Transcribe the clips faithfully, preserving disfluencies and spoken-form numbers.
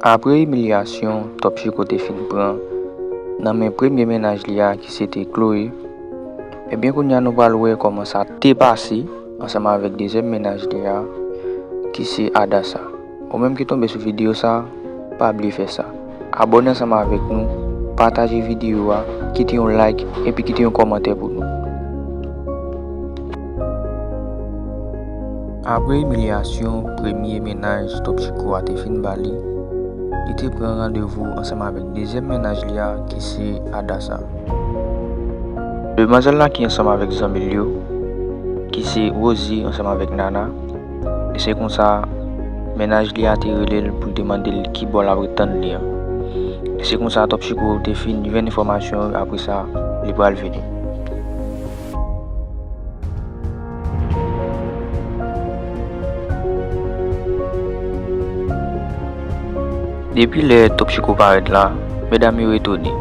Apre imilyasyon Top Chico te fin pran nan men premye mennaj li a ki se te Chloé, ebyen kounye a nou pral wè kòman sa te pase ansanm avèk dezyèm mennaj li a ki se Adassa. Ou menm ki tonbe sou videyo sa, pa bliye fè sa. Abòne ansanm avèk nou, pataje videyo a, kite yon like epi kite yon kòmantè pou nou. Apre imilyasyon premye mennaj Top Chico a te fin ba li, li te pran randevou ansanm avèk dezyèm mennaj li a ki se Adassa. Demwazèl la ki ansanm avèk zanmi l yo, ki se Rosie ansanm avèk Nana, e se konsa mennaj li a te rele l pou l te mande l ki bò l ap ret tann li an. E se konsa Top Chico te fin jwenn enfòmasyon yo, apre sa li pral vini. Depi lè Top Chico parèt la, medam yo etone.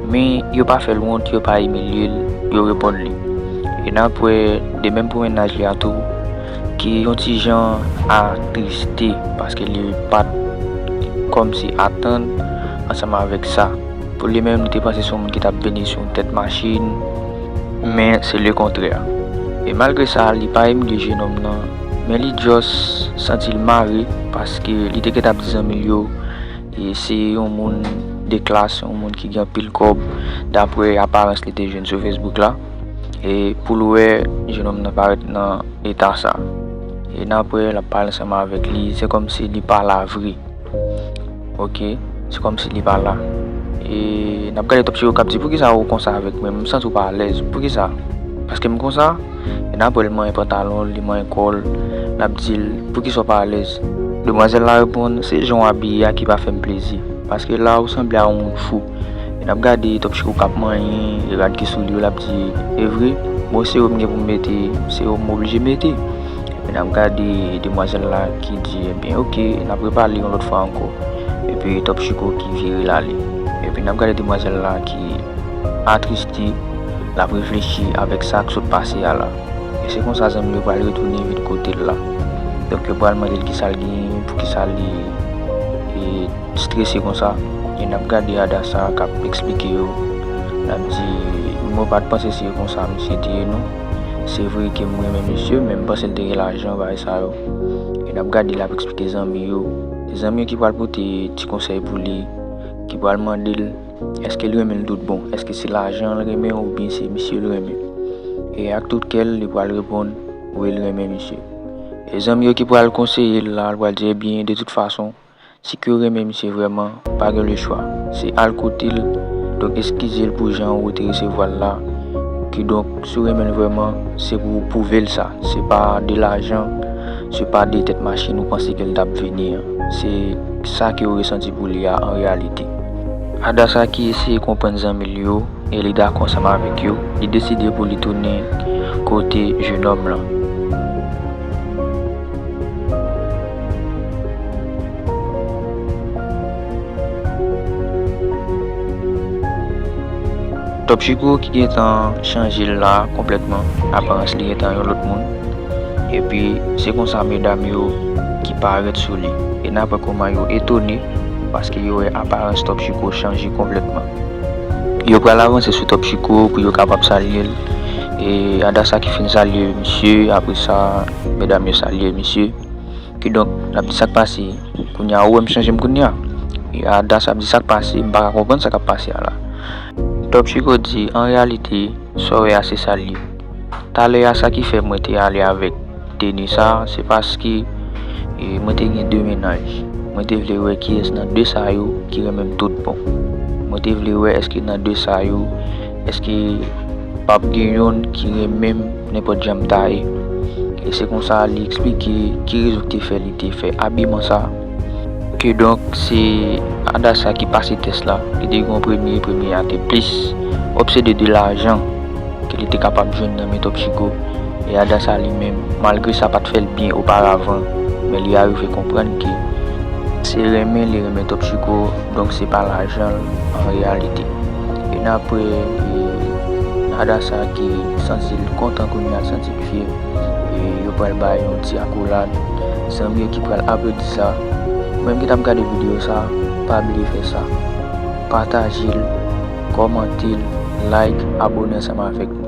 Men yo pa fè l wont, yo pa imilye l, yo reponn li. E n ap wè de menm pou mennaj li a tou, ki yon ti jan atriste, paske li pa t kòmsi atann ansanm avèk sa. Pou li menm, li te panse se yon moun ki t ap vini sou yon tèt machin, men se lekontrè. E malgre sa, li pa imilye jenòm nan, men li just santi l mare, paske li te gentan ap di zanmi l yo, e se yon moun de klas, yon moun ki gen anpil kòb, dapre aparans li te jwenn sou Facebook la. E pou l wè jenòm nan parèt nan eta sa. E n ap wè l ap pale ansanm avèk li, se kòmsi li pa la vre. Ok, se kòmsi li pa la. E n ap gade Top Chico k ap di, "Poukisa ou konsa avèk mwen? M santi w pa alèz. Poukisa?" "Paske m konsa?" E n ap wè l manyen pantalon l, li manyen kò l, l ap di l, "Poukisa w pa alèz?" Demwazèl la reponn, "Se jan w abiye a ki pa fè m plezi. Paske la, ou sanble a yon moun fou." E n ap gade Top Chico k ap manyen, e rad ki sou li yo, l ap di, "E vre? Bon, se yo m gen pou m mete, se yo m oblije mete." Epi n ap gade demwazèl la ki di, "Ebyen, oke, n ap repale yon lòt fwa ankò." Epi Top Chico ki vire l ale. Epi n ap gade demwazèl la ki atriste, l ap reflechi avèk sa k sot pase a la. E se konsa zanmi yo pral retounen vin kote l la. Donk, yo pral mande l kisa l genyen, poukisa li, e, strese konsa. E n ap gade Adassa k ap eksplike yo. L ap di, "Mwen pa t panse se konsa misye te ye non. Se vre ke m renmen misye, men m panse l te gen lajan, bagay sa yo." E n ap gade l ap eksplike zanmi yo. Se zanmi yo ki pral pote ti konsèy pou li, ki pral mande l èske l renmen l tout bon, èske se lajan l renmen oubyen se misye l renmen. E ak tout kè l, li pral reponn, wi, l renmen misye. E zanmi yo ki pral konseye l la, l pral di, ebyen, de tout fason, si ke w renmen misye vrèman, pa gen lechwa. Se al kote l, donk eskize l pou jan ou te resevwa l la. Kidonk, si w renmen l vrèman, se pou w pwouve l sa. Se pa de lajan, se pa de tèt machin ou panse ke l t ap vini an. Se sa ke w resanti pou li a an reyalite. Adassa ki eseye konprann zanmi l yo, e li dakò ansanm avèk yo, li deside pou li tounen kote jenòm lan. Top Chico ki gentan chanje l la konplètman, aparans li gentan yon lòt moun. Epi, se konsa medam yo ki parèt sou li. E n ap wè kòman yo etone, paske yo wè aparans Top Chico chanje konplètman. Yo pral avanse sou Top Chico pou yo kapab salye l. E Adassa ki fin salye misye, apre sa, medam yo salye misye. Kidonk, l ap di sa k pase. Kounye a, ou wè m chanje m kounye a. E Adassa ap di sa k pase, m pa ka konprann sa k ap pase a la. Top Chico di, an reyalite, sa w wè a se sa l ye. Talè a, sa ki fè mwen te ale avèk teni sa, se paske, e, mwen te gen de mennaj. Mwen te vle wè kiyès nan de sa yo ki renmen m tout bon. Mwen te vle wè èske nan de sa yo, èske p ap gen yonn ki renmen m nenpòt jan m ta ye. E se konsa li eksplike ki rezon ki te fè li te fè abiman sa. Kidonk, se Adassa ki pase tès la. Li te gen yon premye, premye a te plis obsede de lajan ke li te kapab jwenn nan men Top Chico. E Adassa li menm, malgre sa pa t fè l byen oparavan, men li arive konprann ke se renmen li renmen Top Chico, donk se pa lajan l an reyalite. E n ap wè, e, Adassa ki santi l kontan kounye a, l santi l fyè. E yo pral bay yon ti akolad. Zanmi yo ki pral aplodi sa. Ou menm ki t ap gade videyo sa, pa bliye fè sa. Pataje l, kòmante l, like, abone ansanm avèk nou.